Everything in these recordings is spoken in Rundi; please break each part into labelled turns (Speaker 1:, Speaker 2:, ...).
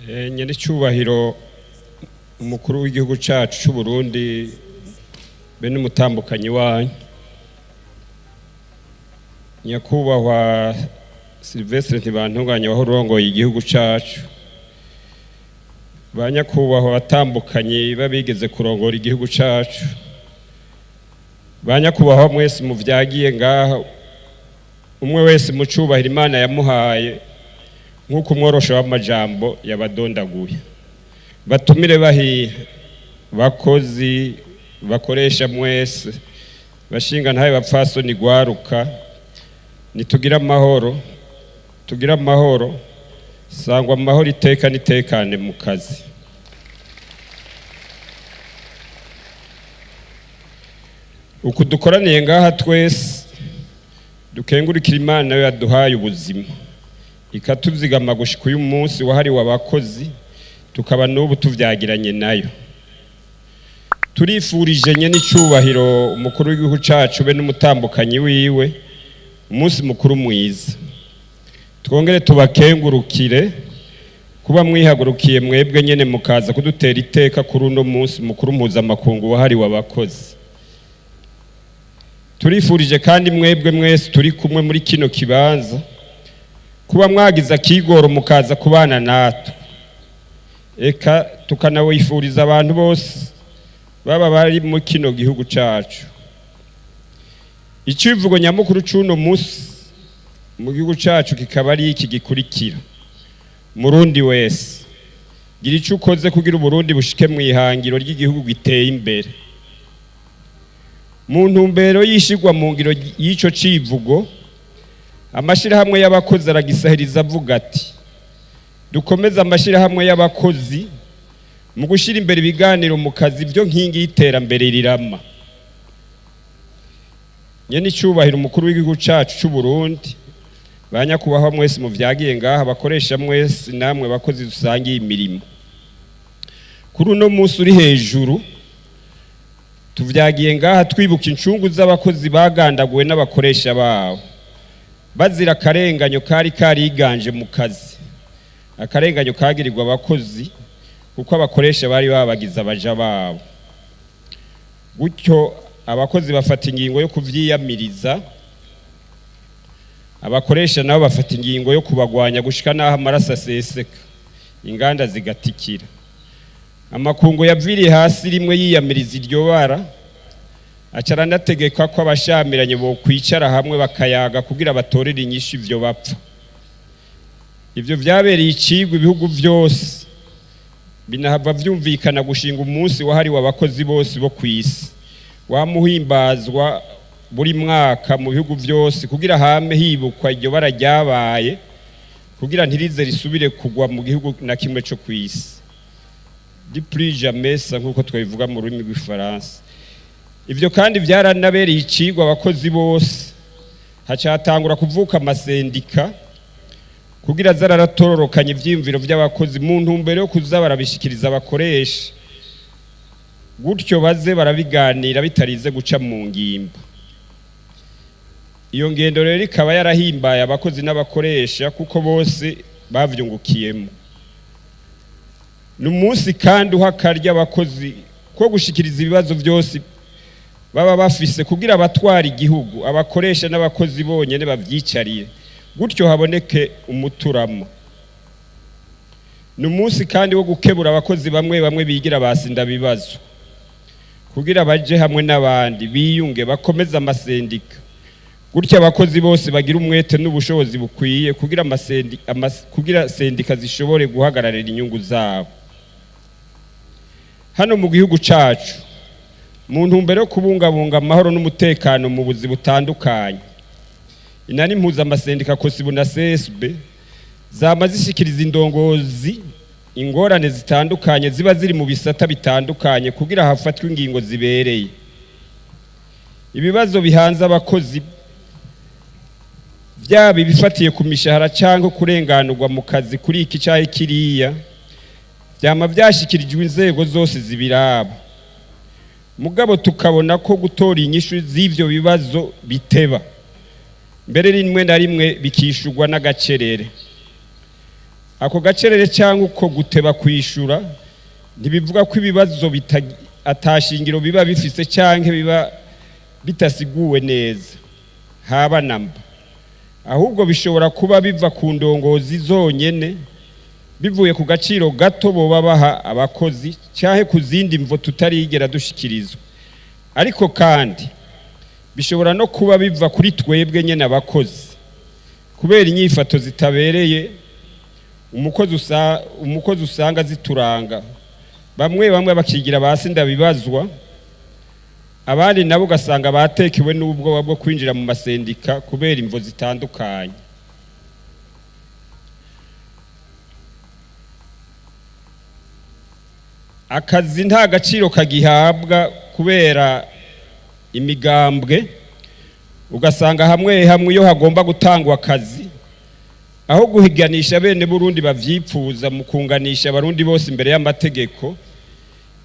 Speaker 1: Nyenicubahiro umukuru w'igihugu cacu c'u Burundi be n'umutambukanyi wanyu, nyakubahwa Sylvestre Ntibantunganya wahora urongoye igihugu cacu, ba nyakubahwa abatambukanyi babigeze kurongora igihugu cacu, ba nyakubahwa mwese muvyagiye ngaha, umwe wese mu cubahiro Imana yamuhaye nk'uko umworosho w'amajambo yabadondaguye, batumire bahiye, bakozi bakoresha mwese, bashinga ntaye, bapfasoni, gwaruka, nitugire amahoro, tugire amahoro, sangwa amahoro, iteka n'itekane mu kazi. Uku dukoraniye ngaha twese, dukengurukira Imana yo yaduhaye ubuzima, ikatuzigama gushika uyu munsi wahariwe abakozi, tukaba n'ubu tuvyagiranye nayo. Turifurije nye n'icubahiro umukuru w'igihugu cacu be n'umutambukanyi wiwe umunsi mukuru mwiza. Twongere tubakengurukire kuba mwihagurukiye mwebwe nyene mukaza kudutera iteka kuri uno munsi mukuru mpuzamakungu wahariwe abakozi. Turifurije kandi mwebwe mwese turi kumwe muri kino kibanza kuba mwagize akigoro mukaza kubana natwe, eka tukanawifuriza abantu bose baba bari mu kino gihugu cacu. Icivugo nyamukuru c'uno munsi mu gihugu cacu kikaba ari iki gikurikira: Murundi wese, gira ico ukoze kugira Uburundi bushike mu ihangiro ry'igihugu giteye imbere. Mu ntumbero y'ishigwa mu ngiro y'ico civugo, amashirahamwe y'abakozi aragisahiriza avuga ati: dukomeze amashirahamwe y'abakozi mu gushyira imbere ibiganiro mu kazi, byo nkingi y'iterambere rirama. Nyene icubahiro umukuru w'igihugu cacu c'u Burundi, ba nyakubahwa mwese muvyagiye ngaha, bakoresha mwese namwe bakozi dusangiye imirimo, kuri uno munsi uri hejuru tuvyagiye ngaha twibuka incungu z'abakozi bagandaguwe n'abakoresha babo bazira akarenganyo kari kariganje mu kazi, akarenganyo kagirirwa abakozi kuko abakoresha bari babagize abaja babo. Gutyo abakozi bafata ingingo yo kuvyiyamiriza, abakoresha nabo bafata ingingo yo kubagwanya gushika n'aho amaraso aseseka, inganda zigatikira. Amakungu yaviriye hasi rimwe yiyamiriza iryo bara, aca aranategeka ko abashamiranye bokwicara hamwe bakayaga kugira batorere inyishu ivyo bapfa. Ivyo vyabereye icigwa ibihugu vyose, binahava vyumvikana gushinga umunsi wahariwe abakozi bose bo kw'isi, wamuhimbazwa buri mwaka mu bihugu vyose kugira hame hibukwa iryo bara ryabaye, kugira ntirize risubire kugwa mu gihugu na kimwe co kw'isi, du plus jamais ça, nk'uko twabivuga mu rurimi rw'ifaransa. Ivyo kandi vyaranabereye icigwa abakozi bose, haca hatangura kuvuka amasendika kugira aze aratororokanya ivyiyumviro vy'abakozi mu ntumbero yo kuza barabishikiriza abakoresha, gutyo baze barabiganira bitarize guca mu ngimba. Iyo ngendo rero ikaba yarahimbaye abakozi n'abakoresha kuko bose bavyungukiyemo. Ni umunsi kandi uha akaryo abakozi ko gushikiriza ibibazo byose baba bafise kugira abatwara igihugu, abakoresha n'abakozi bonyene bavyicariye, gutyo haboneke umuturamo. Ni umunsi kandi wo gukebura abakozi bamwe bamwe bigira basinda bibazo kugira baje hamwe n'abandi, biyunge, bakomeze amasendika, gutyo abakozi bose bagira umwete n'ubushobozi bukwiye kugira sendika zishobore guhagararira inyungu zabo. Hano mu gihugu cacu, mu ntumbero yo kubungabunga amahoro n'umutekano mu buzi butandukanye, inani mpuzamasendika COSYBU na CSB zama zishikiriza indongozi ingorane zitandukanye ziba ziri mu bisata bitandukanye kugira hafatwe ingingo zibereye. Ibibazo bihanze abakozi, byaba ibifatiye ku mishahara cyangwa kurenganurwa mu kazi kuri iki cyangwa kiriya, byama byashyikirijwe inzego zose zibiraba, mugabo tukabona ko gutora inyishu z'ivyo bibazo biteba, mbere rimwe na rimwe bikishurwa n'agacerere. Ako gacerere cyangwa uko guteba kwishura ntibivuga ko ibibazo atashingiro biba bifise cyangwa biba bitasiguwe neza, haba namba. Ahubwo bishobora kuba biva ku ndongozi zonyene, bivuye ku gaciro gato boba baha abakozi, cyangwa ku zindi mvo tutarigera dushikirizwa. Ariko kandi bishobora no kuba biva kuri twebwe nyene abakozi, kubera inyifato zitabereye umukozi usanga zituranga. Bamwe bamwe bakigira basi ndabibazwa, abandi nabo ugasanga batekewe n'ubwoba bwo kwinjira mu masendika kubera imvo zitandukanye. Akazi nta gaciro kagihabwa kubera imigambwe. Ugasanga hamwe hamwe iyo hagomba gutangwa akazi, aho guhiganisha bene Burundi bavyipfuza mu kunganisha Abarundi bose imbere y'amategeko,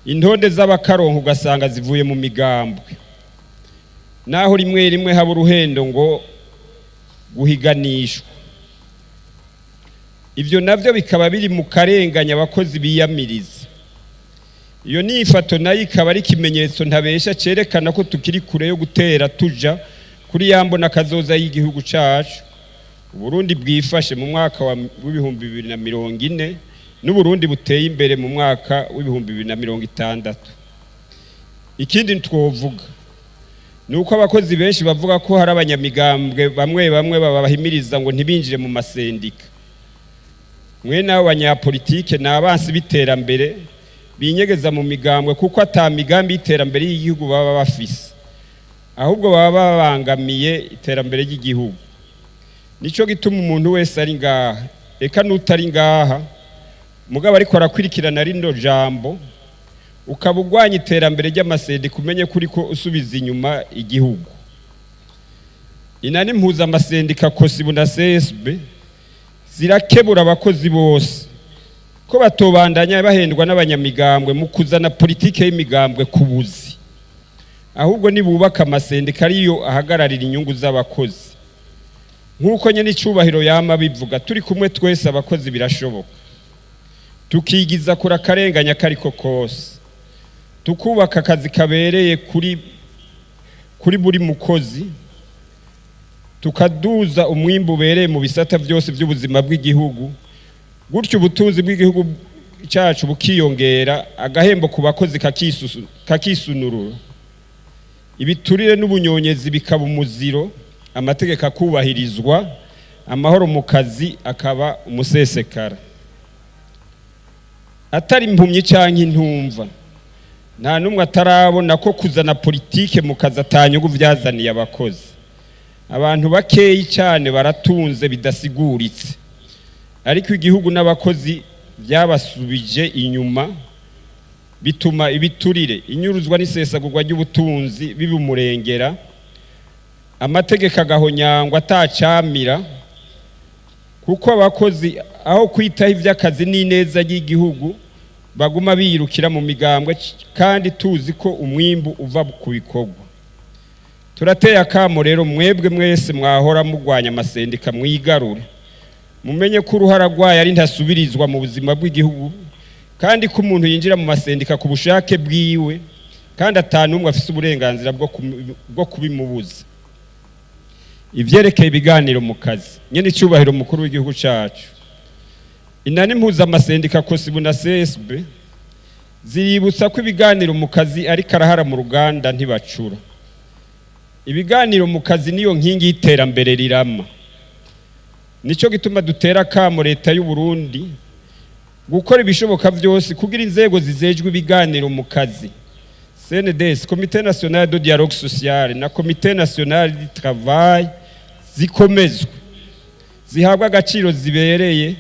Speaker 1: intonde z'abakaronka ugasanga zivuye mu migambwe, naho rimwe rimwe haba uruhendo ngo guhiganishwa. Ibyo navyo bikaba biri mu karenganya abakozi biyamiriza. Iyo nifato nayo ikaba ari ikimenyetso ntabesha cerekana ko tukiri kure yo gutera tuja kuri ya mbona kazoza y'igihugu cacu, Uburundi bwifashe mu mwaka wa 2040 n'Uburundi buteye imbere mu mwaka wa 2060. Ikindi twovuga ni uko abakozi benshi bavuga ko hari abanyamigambwe bamwe bamwe babahimiriza ngo ntibinjire mu masendika. Mwene abo banyapolitike ni abansi b'iterambere binyegeza mu migambwe, kuko ata migambi y'iterambere y'igihugu baba bafise, ahubwo baba babangamiye iterambere ry'igihugu. Nico gituma umuntu wese ari ngaha, eka n'utari ngaha mugabo ariko arakwirikirana rino jambo, ukaba ugwanya iterambere ry'amasendika, umenye ko uriko usubiza inyuma igihugu. Inani mpuzamasendika COSYBU na CSB zirakebura abakozi bose ko batobandanya bahendwa n'abanyamigambwe mu kuzana politike y'imigambwe ku buzi, ahubwo nibubaka amasendika ariyo ahagararira inyungu z'abakozi. Nk'uko nyene icubahiro yama bivuga, turi kumwe twese abakozi birashoboka, tukigiza kure akarenganya kariko kose, tukubaka akazi kabereye kuri buri mukozi, tukaduza umwimbu ubereye mu bisata byose by'ubuzima bw'igihugu, gutyo ubutunzi bw'igihugu cyacu bukiyongera, agahembo ku bakozi kakisunurura, ibiturire n'ubunyonyezi bikaba umuziro, amategeko akubahirizwa, amahoro mu kazi akaba umusesekara. Atari impumyi canke intumva, nta n'umwe atarabona ko kuzana politike mu kazi atanyungu vyazaniye abakozi. Abantu bakeyi cyane baratunze bidasiguritse, ariko igihugu n'abakozi byabasubije inyuma, bituma ibiturire, inyuruzwa n'isesagurwa ry'ubutunzi bibumurengera, amategeko agahonyangwa atacamira, kuko abakozi aho kwitaho iby'akazi n'ineza ry'igihugu baguma biyirukira mu migambwe, kandi tuzi ko umwimbu uva ku bikorwa. Turateye akamo rero mwebwe mwese mwahora mugwanya amasendika, mwigarure, mumenye ko uruhara rwayo ari ntasubirizwa mu buzima bw'igihugu, kandi ko umuntu yinjira mu masendika ku bushake bwiwe, kandi atanumwe afise uburenganzira bwo kubimubuza. Ivyerekeye ibiganiro mu kazi, nyene icyubahiro mukuru w'igihugu cacu, inani mpuzamasendika COSYBU na CSB ziributsa ko ibiganiro mu kazi ari karahara mu ruganda ntibacura. Ibiganiro mu kazi niyo nkingi y'iterambere rirama. Nico gituma dutera akamo leta y'u Burundi gukora ibishoboka byose kugira inzego zizejwe ibiganiro mu kazi, CNDS, Comité National de Dialogue Social na Comité National du Travail, zikomezwe, zihabwa agaciro zibereye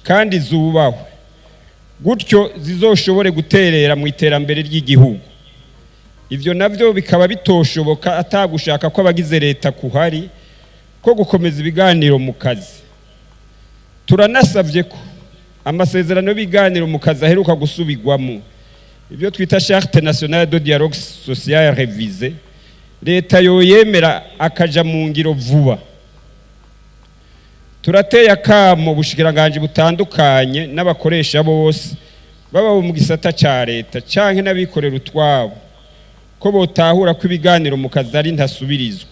Speaker 1: kandi zubahwe, gutyo zizoshobore guterera mu iterambere ry'igihugu. Ivyo navyo bikaba bitoshoboka atagushaka ko abagize leta kuhari ko gukomeza ibiganiro mu kazi. Turanasabye ko amasezerano y'ibiganiro mu kazi aheruka gusubirwamo, ibyo twita Charte nationale de dialogue social révisée, leta yoyemera akaja mu ngiro vuba. Turateye akamo ubushikiranganji butandukanye n'abakoresha bose, baba mu gisata ca leta canke n'abikorera utwabo, ko botahura ko ibiganiro mu kazi ari ntasubirizwa,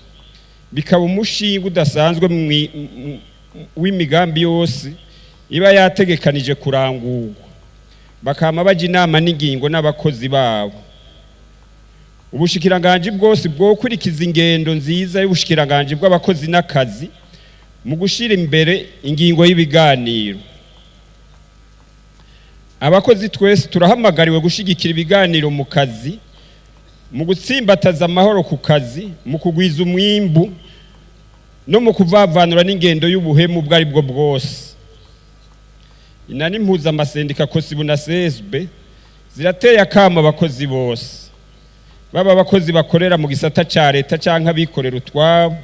Speaker 1: bikaba umushinga udasanzwe w'imigambi yose iba yategekanije kurangurwa, bakama baja inama n'ingingo n'abakozi babo. Ubushikiranganji bwose bwokurikiza ingendo nziza y'ubushikiranganji bw'abakozi n'akazi mu gushira imbere ingingo y'ibiganiro. Abakozi twese turahamagariwe gushigikira ibiganiro mu kazi, mu gutsimbataza amahoro ku kazi, mu kugwiza umwimbu no mu kuvavanura n'ingendo y'ubuhemu ubwo ari bwo bwose. Inani mpuzamasendika COSYBU na CSB zirateye akamo abakozi bose, baba abakozi bakorera mu gisata ca leta canke abikorera utwabo,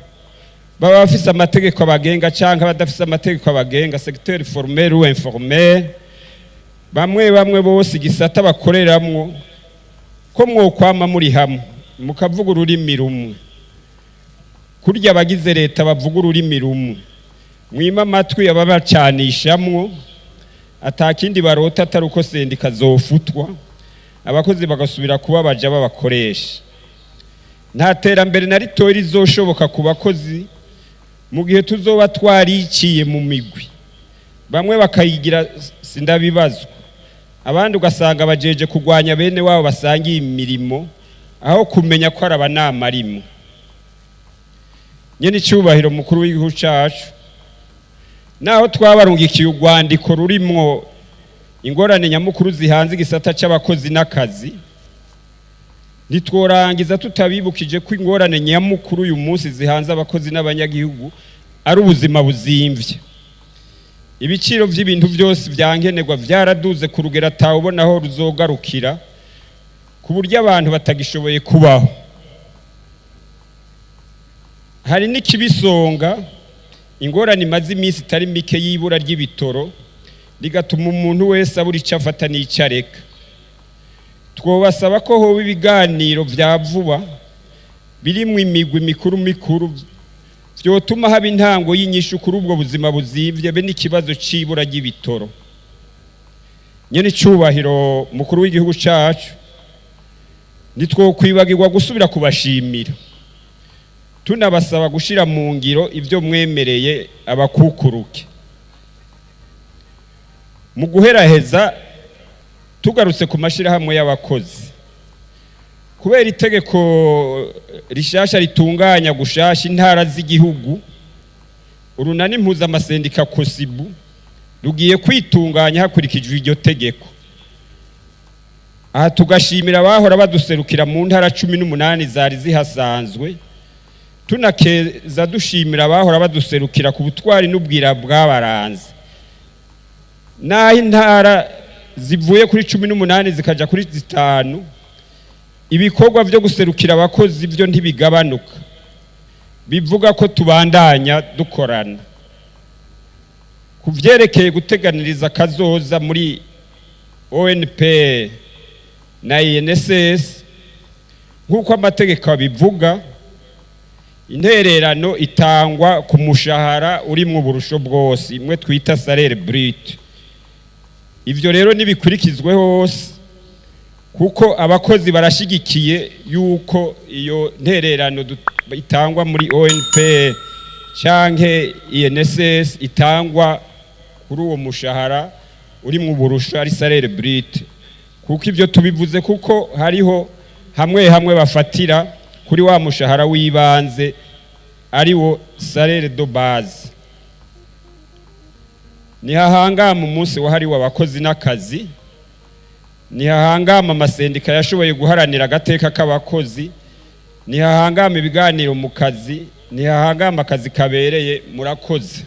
Speaker 1: baba bafise amategeko abagenga canke abadafise amategeko abagenga, secteur formel ou informel, bamwe bamwe bose igisata bakoreramwo, ko mwokwama muri hamwe mukavuga ururimi rumwe, kurya abagize leta bavuga ururimi rumwe. Mwima amatwi ababacanishamwo, atakindi barota atari uko sendika zofutwa, abakozi bagasubira kuba baja babakoresha. Nta terambere na ritoya rizoshoboka ku bakozi mu gihe tuzoba twariciye mu migwi, bamwe bakayigira sindabibazwa, abandi ugasanga bajeje kurwanya bene wabo basangiye imirimo, aho kumenya ko ari abanama rimwe. Nyene icyubahiro mukuru w'igihugu cacu, naho twabarungikiye urwandiko rurimwo ingorane nyamukuru zihanze igisata c'abakozi n'akazi, ntitworangiza tutabibukije ko ingorane nyamukuru uyu munsi zihanze abakozi n'abanyagihugu ari ubuzima buzimvye. Ibiciro vy'ibintu byose vyankenerwa vyaraduze ku rugero atawubona aho ruzogarukira, ku buryo abantu batagishoboye kubaho. Hari n'ikibisonga, ingorane imaze iminsi itari mike y'ibura ry'ibitoro, rigatuma umuntu wese abura icyo afata n'icyo areka. Twobasaba ko hoba ibiganiro vya vuba birimwo imigwi mikuru mikuru vyotuma haba intango y'inyishu kuri ubwo buzima buzimvye be n'ikibazo c'ibura ry'ibitoro. Nyene icubahiro mukuru w'igihugu cacu, ntitwokwibagirwa gusubira kubashimira, tunabasaba gushira mu ngiro ibyo mwemereye abakukuruke. Mu guheraheza, tugarutse ku mashirahamwe y'abakozi, kubera itegeko rishasha ritunganya gushasha intara z'igihugu, urunani mpuzamasendika COSYBU rugiye kwitunganya hakurikijwe iryo tegeko. Aha tugashimira abahora baduserukira mu ntara 18 zari zihasanzwe, tunakeza dushimira abahora baduserukira ku butwari n'ubwira bwabaranze. Naho intara zivuye kuri 18 zikaja kuri 5, ibikorwa vyo guserukira abakozi byo ntibigabanuka, bivuga ko tubandanya dukorana. Ku vyerekeye guteganiriza kazoza muri ONP na INSS, nk'uko amategeko abivuga, intererano itangwa ku mushahara urimwo uburusho bwose, imwe twita salaire brut. Ivyo rero nibikurikizwe hose, kuko abakozi barashigikiye yuko iyo ntererano itangwa muri ONP canke INSS itangwa kuri uwo mushahara urimwo uburusho, ari salaire brut. Kuko ivyo tubivuze kuko hariho hamwe hamwe bafatira kuri wa mushahara w'ibanze, ari wo salaire de base. Nihahangama umunsi wahariwe abakozi n'akazi, nihahangama amasendika yashoboye guharanira agateka k'abakozi, nihahangama ibiganiro mu kazi, nihahangama akazi kabereye. Murakoze.